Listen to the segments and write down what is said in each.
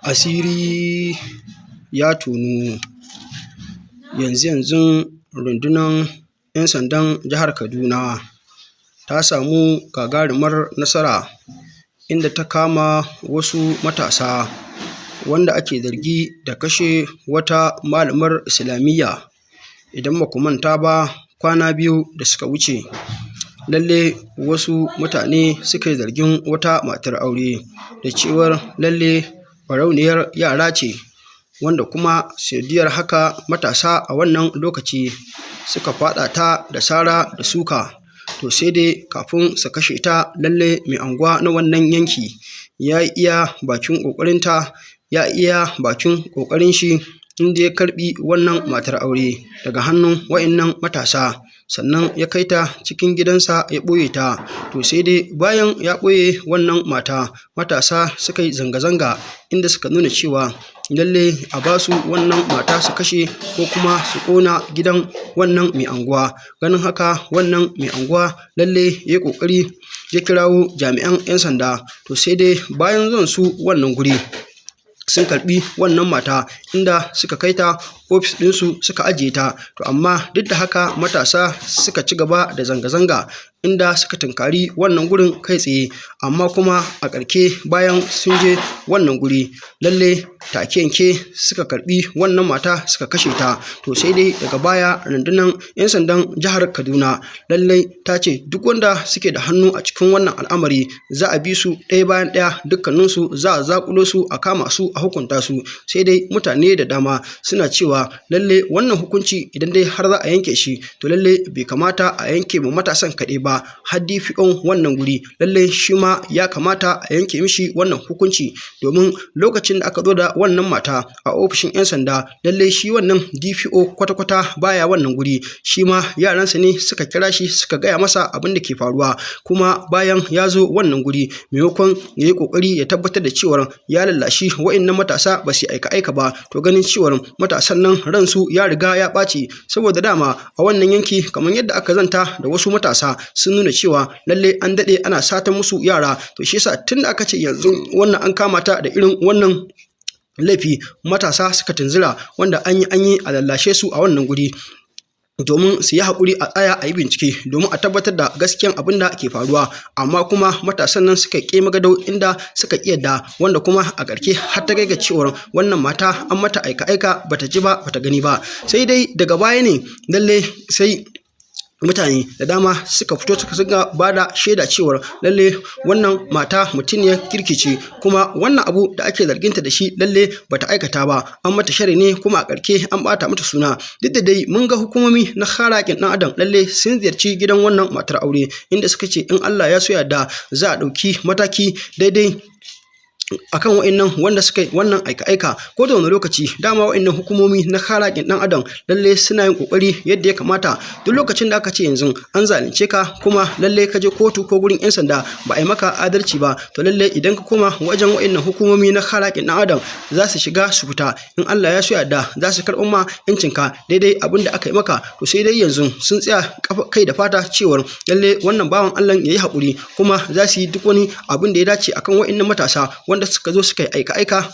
Asiri ya tonu. Yanzu-yanzun rundunar 'yan sandan jihar Kaduna ta samu gagarumar nasara, inda ta kama wasu matasa wanda ake zargi da kashe wata malamar Islamiyya. Idan ba ku manta ba, kwana 2 da suka wuce, lalle wasu mutane suka yi zargin wata matar aure da cewar lalle barauniyar yara ce, wanda kuma sanadiyyar haka matasa a wannan lokaci suka faɗa ta da sara da suka. To sai dai kafin su kashe ta, lalle mai anguwa na wannan yanki ya yi iya bakin ƙoƙarinta, ya iya bakin ƙoƙarin shi, inda ya karɓi wannan matar aure daga hannun wa'innan matasa, sannan ya kai ta cikin gidansa ya ɓoye ta. To sai dai bayan ya ɓoye wannan mata, matasa suka yi zanga-zanga, inda suka nuna cewa lalle a ba su wannan mata su kashe ko kuma su ƙona gidan wannan mai anguwa. Ganin haka, wannan mai anguwa lalle ya yi ƙoƙari ya kirawo jami'an 'yan sanda. To sai dai bayan zuwan su wannan guri, sun karɓi wannan mata, inda suka kai ta ofis ɗinsu suka ajiye ta. To amma duk da haka matasa suka ci gaba da zanga-zanga, inda suka tunkari wannan gurin kai tsaye. Amma kuma a ƙarshe, bayan sun je wannan guri, lalle take yanke suka karɓi wannan mata suka kashe ta. To sai dai daga baya rundunar 'yan sandan jihar Kaduna lalle ta ce duk wanda suke da hannu a cikin wannan al'amari, za a bi su ɗaya bayan ɗaya, dukkaninsu za a zaƙulo su, a kama su, a hukunta su. Sai dai mutane da dama suna cewa lalle wannan hukunci, idan dai har za a yanke shi, to lalle bai kamata a yanke ma matasan kaɗai ba, har DPO wannan guri lalle shi ma ya kamata a yanke mishi wannan hukunci, domin lokacin da aka zo da wannan mata a ofishin 'yan sanda, lalle shi wannan DPO kwata-kwata baya wannan guri. Shi ma yaransa ne suka kira shi suka gaya masa abin da ke faruwa. Kuma bayan ya zo wannan guri, maimakon ya yi ƙoƙari ya tabbatar da cewar ya lallashi wa'innan matasa ba su aika-aika ba, to ganin cewar matasan nan ransu ya riga ya ɓaci, saboda dama a wannan yanki, kamar yadda aka zanta da wasu matasa, sun nuna cewa lalle an daɗe ana satan musu yara. To shi yasa tun da aka ce yanzu wannan an kama ta da irin wannan laifi, matasa suka tunzura, wanda an yi an yi a lallashe su a wannan guri domin su yi haƙuri, a tsaya a yi bincike domin a tabbatar da gaskiyan abin da ke faruwa. Amma kuma matasan nan suka ƙi magadau, inda suka ƙi yadda, wanda kuma a ƙarshe har ta kai ga cewar wannan mata an mata aika-aika, bata ji ba bata gani ba. Sai dai daga baya ne lalle sai mutane da dama suka fito suka dinga ba da shaida cewar lalle wannan mata mutuniyar kirki ce, kuma wannan abu da ake zarginta da shi lalle bata aikata ba, an mata sharri ne, kuma a ƙarshe an ɓata mata suna. Duk da dai mun ga hukumomi na kare haƙƙin ɗan adam lalle sun ziyarci gidan wannan matar aure, inda suka ce in Allah ya so yarda za a ɗauki mataki daidai akan wa'innan wanda suka yi wannan aika-aika. Ko da wani lokaci dama wa'innan hukumomi na kare haƙƙin ɗan adam lalle suna yin ƙoƙari yadda ya kamata. Duk lokacin da aka ce yanzu an zalunce ka, kuma lalle ka je kotu ko gurin 'yan sanda ba a yi maka adalci ba, to lalle idan ka koma wajen wa'innan hukumomi na kare haƙƙin ɗan adam, za su shiga su fita, in Allah ya so yarda za su karɓar ma 'yancinka daidai abin da aka yi maka. To sai dai yanzu sun tsaya kai da fata cewar lalle wannan bawan Allah ya yi haƙuri, kuma za su yi duk wani abin da ya dace akan wa'innan matasa wanda suka zo suka yi aika-aika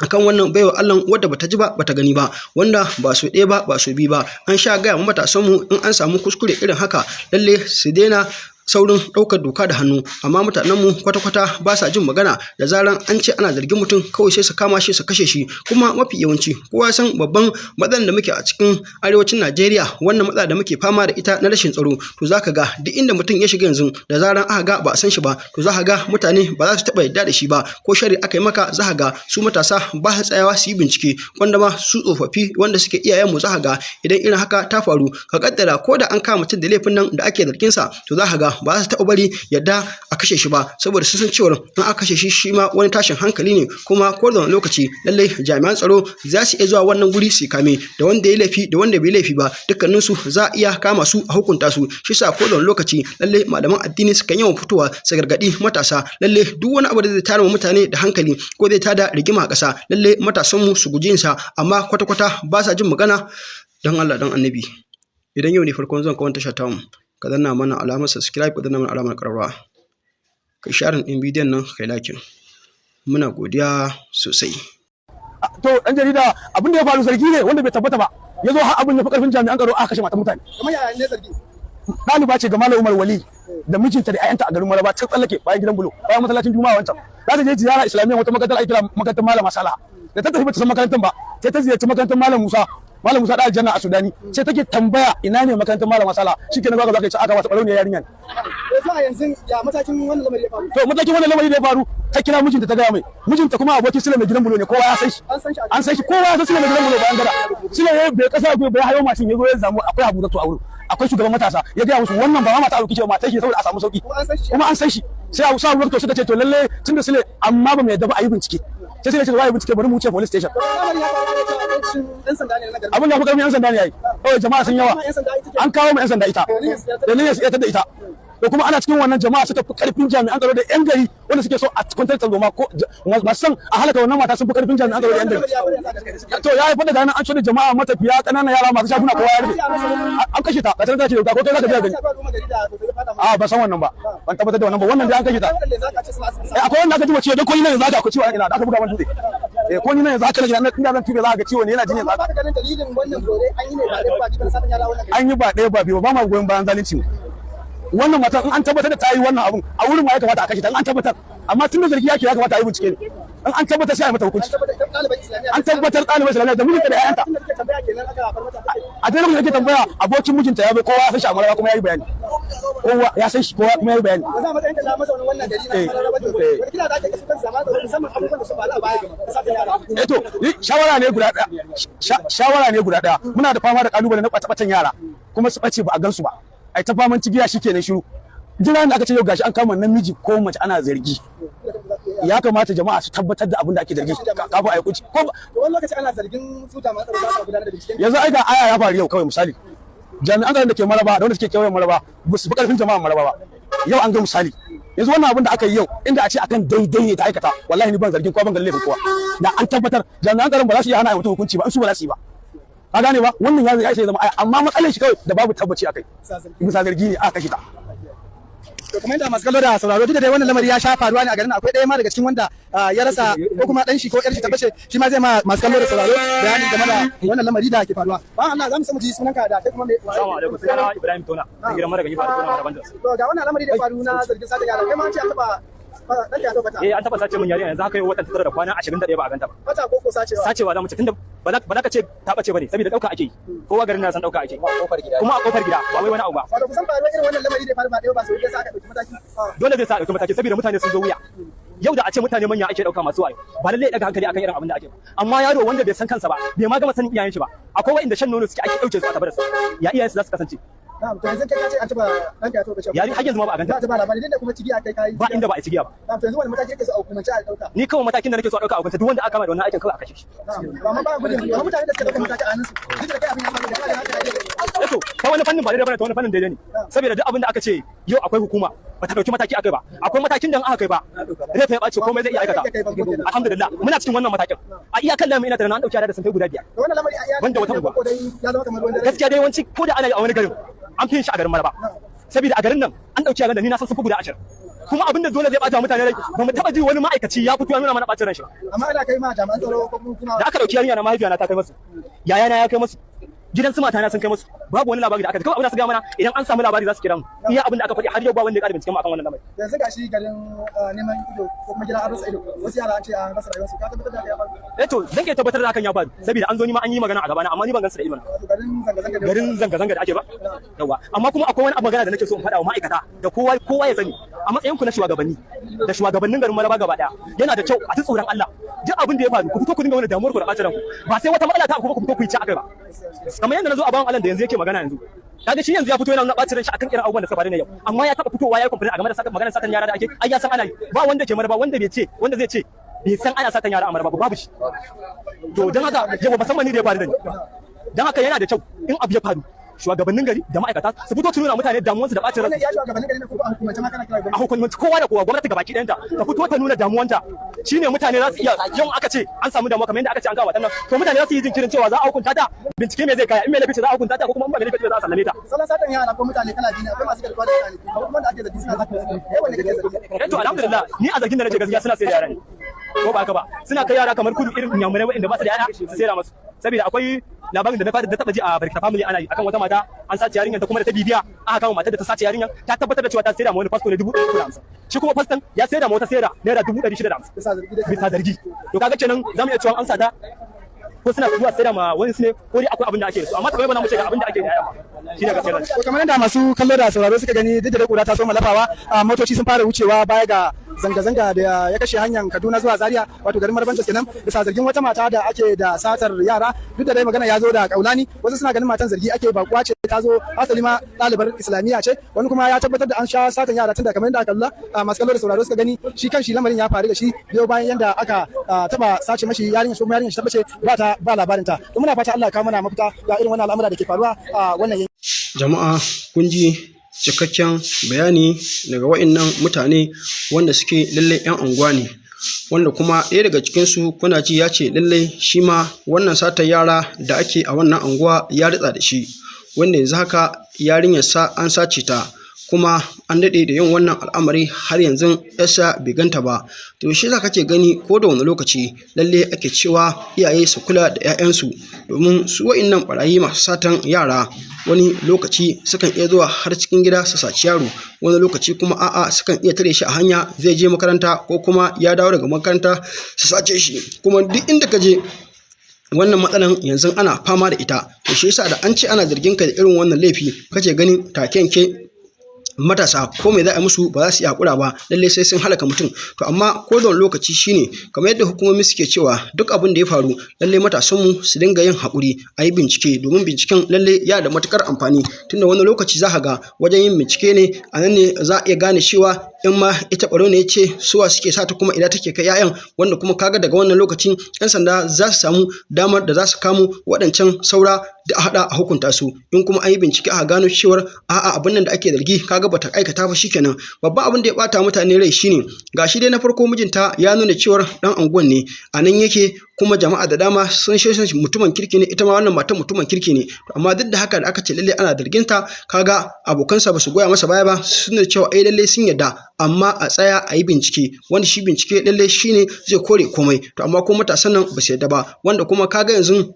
akan wannan baiwa Allah wadda bata ji ba bata gani ba, wanda ba su ɗaya ba ba su biyu ba. An sha gaya wa matasanmu in an samu kuskure irin haka, lalle su daina saurin ɗaukar doka da hannu. Amma mutanenmu kwata-kwata ba sa jin magana. Da zaran an ce ana zargin mutum, kawai sai su kama shi su kashe shi. Kuma mafi yawanci kowa san babban matsalar da muke a cikin arewacin Najeriya, wannan matsala da muke fama da ita na rashin tsaro, to zaka ga duk inda mutum ya shiga yanzu, da zaran aka ga ba a san shi ba, to zaka ga mutane ba za su taɓa yarda da shi ba. Ko sharri aka yi maka, zaka ga su matasa ba su tsayawa su yi bincike, wanda ma su tsofaffi wanda suke iyayenmu, zaka ga idan irin haka ta faru, ka kaddara ko da an kama mutum da laifin nan da ake zargin sa, to zaka ga ba za su taɓa bari yadda a kashe shi ba, saboda sun san cewa in aka kashe shi, shi ma wani tashin hankali ne. Kuma ko da wani lokaci lallai jami'an tsaro za su iya zuwa wannan guri su kame da wanda ya laifi da wanda bai laifi ba, dukkaninsu za a iya kama su a hukunta su. Shi sa ko da wani lokaci lallai malaman addini sukan yawan fitowa su gargaɗi matasa, lallai duk wani abu da zai tayar wa mutane da hankali ko zai tada rigima a ƙasa, lallai matasanmu su guji yin sa. Amma kwata-kwata ba sa jin magana. Don Allah don Annabi, idan yau ne farkon zuwan ka wannan tasha tamu, ka danna mana alamar subscribe, ka danna mana alamar ƙararrawa, kai sharing ɗin bidiyon nan, kai liking. Muna godiya sosai. To, dan jarida, abin da ya faru zargi ne wanda bai tabbata ba. Ya zo har abin ya fi karfin jami'an tsaro, aka kashe matan mutane. Kamar yaya ne zargi? Ɗaliba ce ga Malam Umar Wali da mijinta da 'ya'yanta a garin Maraba, ta tsallake bayan gidan bulo, bayan masallacin Juma'a wancan. Za ta je ziyara Islamiyya, wata makarantar ake kira makarantar Malama Sala. Da ta tafi, bata san makarantar ba, sai ta ziyarci makarantar Malam Musa, Malam Musa da Aljanna a Sudani. Sai take tambaya ina ne makarantar Malama Sala. Shikenan, ba za ka ci aka wata ɓarauniyar yarinya ne. Yanzu a yanzu ya matakin wannan lamari ya faru? To, matakin wannan lamari da ya faru, ta kira mijinta ta gaya mai. Mijinta kuma abokin Sule mai gidan bulo ne, kowa ya san shi. An san shi a An san shi, kowa ya san Sule mai gidan bulo bayan gada. Sule ya bai kasa bai bai hayo mashin ya zo ya zamu. Akwai Abu Zato a wurin, akwai shugaban matasa, ya gaya musu wannan ba ma mata abu ce mata shi, saboda a samu sauki. Kuma an san shi. Kuma an san shi. Sai Abu Sa Abubakar suka ce to lalle tunda Sule, amma ba mu yadda ba, a yi bincike. Sai Sule ce za a yi bincike, bari mu wuce police station. Lamari ya faru ne cewa aikin ɗan sanda ne na garin. Abin da fi karfin yan sanda ne yayi kawai, jama'a sun yawa. Yan sanda ita ce. An kawo mu yan sanda ita da niyyar su da ita. Da kuma ana cikin wannan, jama'a suka fi karfin jami'an tsaro da yan gari wanda suke so a kwantar tarzoma ko masu son a halaka wannan mata sun fi karfin jami'an tsaro da yan gari. To, ya haifar da ganin an da jama'a, matafiya, ƙananan yara, masu shaguna, kowa ya rufe. An kashe ta, ga ta ce da ko kai zaka biya gani. A ban san wannan ba, ban tabbatar da wannan ba. Wannan dai an kashe ta. Eh, akwai wanda aka ji ciwo, don ko ni nan yanzu haka akwai ciwo ina da aka buga man dutse. Eh, ko ni nan yanzu haka nake, ina zan tube za ka ga ciwo ne yana jini yanzu haka. Ba ka ganin dalilin wannan gore an yi ne ba ɗaya ba biyu ba satan yara wannan gari? An yi ba ɗaya ba biyu ba ma goyon bayan zalunci ne. Wannan matan, in an tabbatar da ta yi wannan abun, a wurin ma ya kamata a kashe ta in an tabbatar. Amma tun da zargi yake, ya kamata a yi bincike ne. In an tabbatar, sai a yi mata hukunci. An tabbatar ita ɗaliban Islamiyya. An tabbatar ɗaliban Islamiyya da mijinta da 'ya'yanta. Tun da kake tambaya kenan aka bar mata take. A dai lokacin da ke tambaya, abokin mijinta ya zo, kowa ya san shi a Maraba kuma ya yi bayani. Kowa ya san shi, kowa kuma ya yi bayani. Ba za a matsayin ka na mazaunin wannan gari na Mararaba Jos. Wani kira za ka yi su kan jami'an tsaro, musamman abubuwan da su faru a baya da satan yara? Eh, to ni shawara ne guda ɗaya, shawara ne guda ɗaya. Muna da fama da kalubale na ɓace-ɓacen yara, kuma su ɓace ba a gansu ba, ai ta faman cigiya, shikenan shiru. Jira da aka ce yau gashi an kama namiji ko mace ana zargi, ya kamata jama'a su tabbatar da abin da ake zargi kafin a yi hukunci ko To, wani lokaci ana zargin su jami'an tsaro ba sa gudanar da binciken. Yanzu ai ga aya ya faru yau. Kawai misali, jami'an tsaron da ke Maraba da wanda suke kewayen Maraba ba su fi karfin jama'an Maraba ba. Yau an ga misali. Yanzu wannan abin da aka yi yau, inda a ce akan daidai ne ta aikata, wallahi ni ban zargin kowa, ban ganin laifin kowa. Da an tabbatar, jami'an tsaron ba za su iya hana a mutum hukunci ba in su ba za su yi ba. Ka gane ba? Wannan ya ya zama aya, amma matsalar shi kawai da babu tabbaci akai, bisa zargi ne aka kashe ta. To, kamar yadda masu kallo da sauraro, duk da dai wannan lamari ya sha faruwa ne a garin, akwai ɗaya ma daga cikin wanda ya rasa ko kuma ɗan shi ko ƴar shi ta bace, shi ma zai ma masu kallo da sauraro bayani game da wannan lamari da ke faruwa. Ba Allah, za mu samu ji sunanka da kai kuma me Assalamu alaikum, sunana Ibrahim Tona, da gidan Mara Gani ba da Tona Maraban Jos. To, ga wannan lamari da ya faru na zargin satan yara, kai ma an ce an taɓa ɗan ya taɓa bata. Eh, an taba sace min yarinya, yanzu haka yau watan 9 da kwana 21 ba a ganta ba. Bata ko sacewa? Sacewa za mu ce, tunda ba za ka ce ta bace bane, saboda dauka ake yi. Kowa garin na san dauka ake. Kuma a kofar gida, ba wai wani abu ba. Wato kusan faruwar irin wannan lamari da ya faru ba ɗaya ba sau biyu sa aka ɗauki mataki. Dole zai sa a dauki mataki, saboda mutane sun zo wuya. Yau da a ce mutane manya ake dauka masu wayo, ba lallai ya daga hankali akan irin abin da ake ba. Amma yaro wanda bai san kansa ba, bai ma gama sanin iyayen shi ba. Akwai wa'inda shan nono suke ake dauke su a tabar su. Ya iyayen su za su kasance? Na'am, to yanzu kai ka ce an taɓa ɗanka ya taɓa bacewa. Yari har yanzu ma ba a ganta. Za ta ba labari duk da kuma cigiya kai kai. Ba inda ba a cigiya ba. Na'am, to yanzu wani mataki kake so a hukumance a ɗauka? Ni kawai matakin da nake so a dauka a hukunta duk wanda aka kama da wannan aikin, kawai a kashe shi. Na'am, ba ma ba gudun ba mutane da suka ɗauka mataki a hannunsu. Duk da kai abin ya faru da kai haka ne. Eto, ta wani fannin ba daidai bane, ta wani fannin daidai ne, saboda duk abin da aka ce yau akwai hukuma ba ta dauki mataki akai ba, akwai matakin da in aka kai ba zai fa ya bace, komai zai iya aikata. Alhamdulillah, muna cikin wannan matakin. A iyakan lamu ina tunanin an dauki yara da sun kai guda 5. To, wannan lamari a iya Banda wata unguwa. ko dai ya zama kamar ruwan dare. Gaskiya dai yawanci ko da ana yi a wani garin, an fi yin shi a garin Maraba, saboda a garin nan an dauki yaran da ni na san sun fi guda 20. Kuma abin da dole zai bata mutane rai, ba mu taba ji wani ma'aikaci ya fito ya nuna mana bacin ran shi ba. Amma ana kai ma jami'an tsaro ko kuma Da aka dauki yarinya na, mahaifiya na ta kai masu, yayana ya kai masu, gidan su mata na sun kai masu, babu wani labari da aka ji. Kawai abin da su ga mana, idan an samu labari za su kira mu. Iya abin da aka faɗi, har yau ba wanda ya ƙara binciken mu akan wannan lamari. Yanzu gashi garin neman ido ko kuma gidan an rasa ido, wasu yara an ce an rasa rayuwarsu, ka tabbatar da haka ya faru? Eh, to zan iya tabbatar da hakan ya faru, saboda an zo ni ma an yi magana a gabana, amma ni ban gansu da ido na. Wato garin zanga-zanga da Garin zanga-zanga da ake ba yawa. Amma kuma akwai wani abu magana da nake so in faɗa wa ma'aikata da kowa, kowa ya sani, a matsayin ku na shugabanni da shugabannin garin Maraba gaba daya, yana da kyau a ji tsoron Allah. Duk abin da ya faru, ku fito ku dinga wani damuwar ku da bacin ranku, ba sai wata matsala ta ku fito ku yi ci akai ba. Kamar yadda na zo a bawan Allah da yanzu yake magana yanzu, kaga shi yanzu ya fito yana nuna bacin ran shi akan irin abubuwan da suka faru ne yau, amma ya taba fitowa ya yi complain a game da satan, maganar satan yara da ake? Ai ya san ana yi. Ba wanda ke Maraba wanda bai ce, wanda zai ce bai san ana satan yara a Maraba ba, babu shi. To don haka yawa, musamman ni da ya faru da ni, don haka yana da kyau in abu ya faru, shugabannin gari da ma'aikata su fito su nuna mutane damuwansu da bacin Wannan ransu. ya shugabannin gari ne ko a hukumance ma kana kira A gwamnati? hukumance, kowa da kowa, gwamnati gabaki ɗayanta ta fito ta nuna damuwanta. Shine mutane za su iya yau aka ce an samu damuwa kamar yadda aka ce an kawo waɗannan, to mutane za su yi jinkirin cewa za a hukunta ta, bincike me zai kaya, in mai laifi ce za a hukunta ta, ko kuma in ba mai laifi ce za a sallame ta. Salon satan yara ko mutane kala biyu ne: akwai masu garkuwa da mutane, akwai kuma wanda ake zargi suna zaka. Kai wanne kake zargi? Eh, to alhamdulillah, ni a zargin da nake, gaskiya suna sai da yara ne. Ko ba haka ba, suna kai yara kamar kudu, irin inyamurai waɗanda ba su da yaya, su saida masu. Saboda akwai labarin da na fara da taba ji a Barkata Family ana yi akan wata mata an sace yarinyar ta, kuma da ta bibiya aka kama matar da ta sace yarinyar, ta tabbatar da cewa ta saida ma wani fasto ne 350,000. Shi kuma faston ya saida ma wata saida naira 650,000, bisa zargi. To kaga kenan zamu iya cewa an sata ko suna zuwa saida ma wani ne, ko dai akwai abin da ake da su, amma tabai ba na mu ce ga abin da ake da yaya ba. Shi ne gaskiyar. To, kamar yadda masu kallo da sauraro suka gani, duk da kura ta soma lafawa, motoci sun fara wucewa baya ga zanga-zanga da ya kashe hanyar Kaduna zuwa Zaria, wato garin Maraban Jos kenan, bisa zargin wata mata da ake da satar yara. Duk da dai magana ya zo da kaulani, wasu suna ganin matan zargi ake, bakuwa ce ta zo, asali ma ɗalibar Islamiyya ce. Wani kuma ya tabbatar da an sha satan yara, tunda kamar yadda aka kalla, masu kallo da sauraro suka gani, shi kan shi lamarin ya faru da shi biyo bayan yadda aka taba sace mashi yarinya, su kuma yarinya shi tabbace ba ta ba labarin ta. To, muna fata Allah ya kawo mana mafita ga irin wannan al'amura da ke faruwa a wannan yanki. Jama'a, kun ji cikakken bayani daga wa'innan mutane wanda suke lallai 'yan unguwa ne, wanda kuma ɗaya daga cikinsu kuna ji ya ce lallai shi ma wannan satar yara da ake a wannan unguwa ya ritsa da shi, wanda yanzu haka yarinyarsa an sace ta, kuma an daɗe da yin wannan al'amari, har yanzu yarsa bai ganta ba. To, shi yasa kake gani ko da wani lokaci lalle ake cewa iyaye su kula da 'ya'yansu, domin su wa'innan ɓarayi masu satan yara wani lokaci sukan iya zuwa har cikin gida su saci yaro, wani lokaci kuma a'a, sukan iya tare shi a hanya zai je makaranta ko kuma ya dawo daga makaranta su sace shi. Kuma duk inda ka je, wannan matsalan yanzu ana fama da ita. To, shi yasa da an ce ana zargin ka da irin wannan laifi, kake ganin take yanke matasa ko mai za a yi musu ba za su iya haƙura ba, lallai sai sun halaka mutum. To, amma ko da wani lokaci shine kamar yadda hukumomi suke cewa duk abin da ya faru, lallai matasanmu su dinga yin haƙuri a yi bincike, domin binciken lallai yana da matuƙar amfani, tunda wani lokaci za ka ga wajen yin bincike ne a nan ne za a iya gane cewa in ma ita ɓaro ne ce, suwa suke sa ta, kuma ina take kai 'ya'yan, wanda kuma kaga daga wannan lokacin 'yan sanda za su samu damar da za su kamo waɗancan saura da a haɗa a hukunta su. In kuma an yi bincike aka gano cewar a'a, abin nan da ake zargi kaga bata aikata ba, shikenan. Babban abin da ya bata mutane rai shine gashi dai na farko mijinta ya nuna cewar dan anguwan ne, a nan yake, kuma jama'a da dama sun shaida shi mutumin kirki ne, ita ma wannan matan mutumin kirki ne. Amma duk da haka da aka ce lalle ana zargin ta, kaga abokansa ba su goya masa baya ba, sun nuna cewa ai lalle sun yarda, amma a tsaya a yi bincike, wanda shi bincike lalle shine zai kore komai. To, amma ko matasan nan ba su yarda ba, wanda kuma kaga yanzu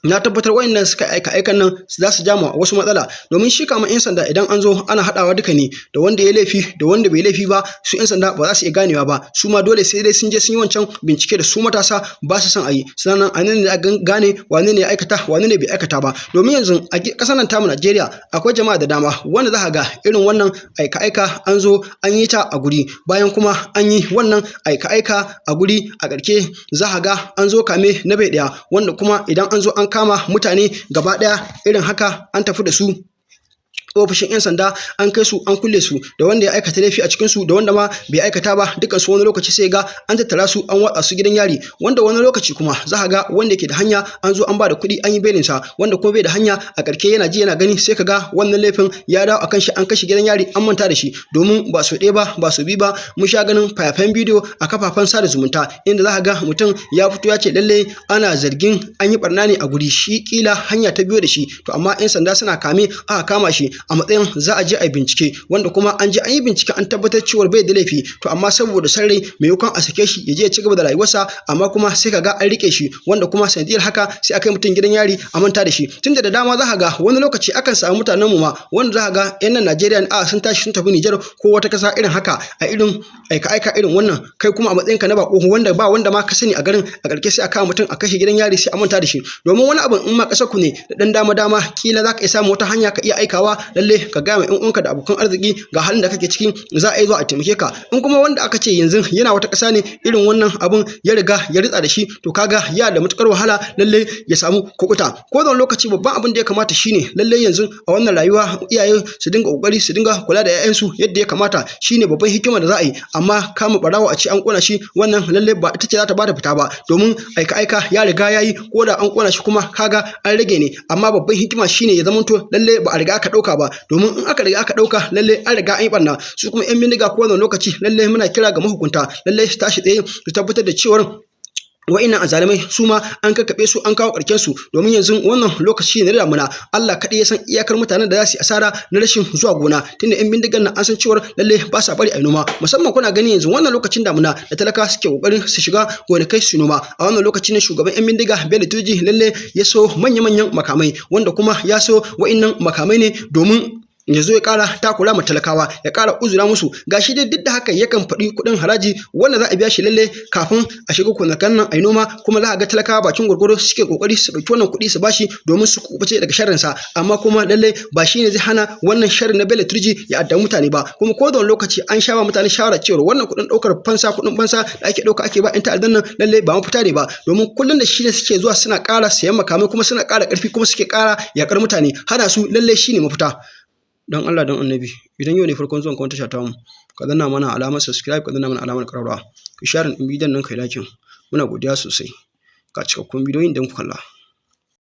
na tabbatar wayannan suka aika aikan nan za su jama wasu matsala, domin shi kamar yan sanda idan an zo ana haɗawa duka ne, da wanda ya laifi da wanda bai laifi ba, su yan sanda ba za su iya ganewa ba. Su ma dole sai dai sun je sun yi wancan bincike da su matasa ba su son a yi, sannan a nan ne a gane wane ne ya aikata, wane ne bai aikata ba. Domin yanzu a ƙasar nan tamu Najeriya akwai jama'a da dama wanda za ka ga irin wannan aika aika an zo an yi ta a guri, bayan kuma an yi wannan aika aika a guri, a ƙarshe za ka ga an zo kame na bai ɗaya, wanda kuma idan an zo an kama mutane gaba ɗaya irin haka, an tafi da su ofishin 'yan sanda, an kai su an kulle su, da wanda ya aikata laifi a cikin su da wanda ma bai aikata ba, dukkan su wani lokaci sai ga an tattara su an watsa su gidan yari. Wanda wani lokaci kuma za ka ga wanda yake da hanya an zo an ba da kuɗi an yi belin sa, wanda kuma bai da hanya, a ƙarshe yana ji yana gani sai ka ga wannan laifin ya dawo akan shi, an kashe gidan yari, an manta da shi. Domin ba su ɗaya ba, ba su bi ba, mun sha ganin fayafen bidiyo a kafafen sada zumunta inda za ka ga mutum ya fito ya ce lallai ana zargin an yi barna ne a guri, shi kila hanya ta biyo da shi. To, amma 'yan sanda suna kame aka kama shi a matsayin za a je a yi bincike, wanda kuma an je an yi bincike an tabbatar cewa bai da laifi. To, amma saboda san rai, maimakon a sake shi ya je ya ci gaba da rayuwarsa, amma kuma sai ka ga an rike shi, wanda kuma sanadiyar haka sai a kai mutum gidan yari a manta da shi. Tunda da dama za ka ga wani lokaci akan samu mutanen mu ma wanda za ka ga 'yan nan Najeriya a sun tashi sun tafi Nijar ko wata kasa irin haka a irin aika aika irin wannan, kai kuma a matsayin ka na bako wanda ba wanda ma ka sani a garin, a ƙarshe sai a kama mutum a kashe gidan yari, sai a manta da shi. Domin wani abin in ma ƙasar ku ne da ɗan dama dama, kila za ka iya samun wata hanya ka iya aikawa, lalle ka gaya ma 'yan uwanka da abokan arziki ga halin da kake ciki, za a yi zuwa a taimake ka. In kuma wanda aka ce yanzu yana wata ƙasa ne irin wannan abun ya riga ya ritsa da shi, to kaga ya da matukar wahala lalle ya samu kukuta. Ko da wani lokaci babban abin da ya kamata shine lalle yanzu a wannan rayuwa iyaye su dinga kokari su dinga kula da 'ya'yansu yadda ya kamata, shine babban hikima da za a yi. Amma kama barawo a ce an kona shi, wannan lalle ba ita ce za ta bada fita ba, domin aika aika ya riga ya yi, ko da an kona shi kuma kaga an rage ne. Amma babban hikima shine ya zamanto lalle ba a riga aka dauka ba, domin in aka riga aka dauka, lalle an riga an yi barna. Su kuma 'yan bindiga ko wannan lokaci lalle muna kira ga mahukunta lalle su tashi tsaye su tabbatar da cewar Wa'innan azzalumai su ma an kakkaɓe su, an kawo ƙarshen su, domin yanzu wannan lokaci ne na damuna. Allah kaɗai ya san iyakar mutanen da za su yi asara na rashin zuwa gona, tunda 'yan bindigan nan an san cewar lalle ba sa bari a noma. Musamman kuna gani yanzu wannan lokacin damuna da talaka suke kokarin su shiga gonakai su noma, a wannan lokaci ne shugaban 'yan bindiga Bello Turji lalle ya so manya-manyan makamai, wanda kuma ya so wa'innan makamai ne domin ya zo ya ƙara takura ma talakawa, ya ƙara uzura musu. Gashi dai duk da haka yakan faɗi kuɗin haraji wanda za a biya shi lalle kafin a shiga gonakan nan a yi noma, kuma za a ga talakawa bakin gwargwado suke kokari su ɗauki wannan kuɗi su bashi domin su kuɓuce daga sharrin sa. Amma kuma lalle ba shi ne zai hana wannan sharrin na Bello Turji ya addabi mutane ba. Kuma ko da wani lokaci an sha ba mutane shawara cewa wannan kuɗin ɗaukar fansa, kuɗin fansa da ake ɗauka ake ba 'yan ta'addan nan, lalle ba mafita ne ba, domin kullum da shi ne suke zuwa suna ƙara sayan makamai, kuma suna ƙara ƙarfi, kuma suke ƙara yaƙar mutane. Hana su lalle shi ne mafita. Don Allah don Annabi, idan yau ne farkon zuwan ka wata tasha tamu, ka danna mana alamar subscribe, ka danna mana alamar ƙararrawa, ka share ɗin bidiyon nan, kai like. Muna godiya sosai. Ga cikakkun bidiyoyin don ku kalla.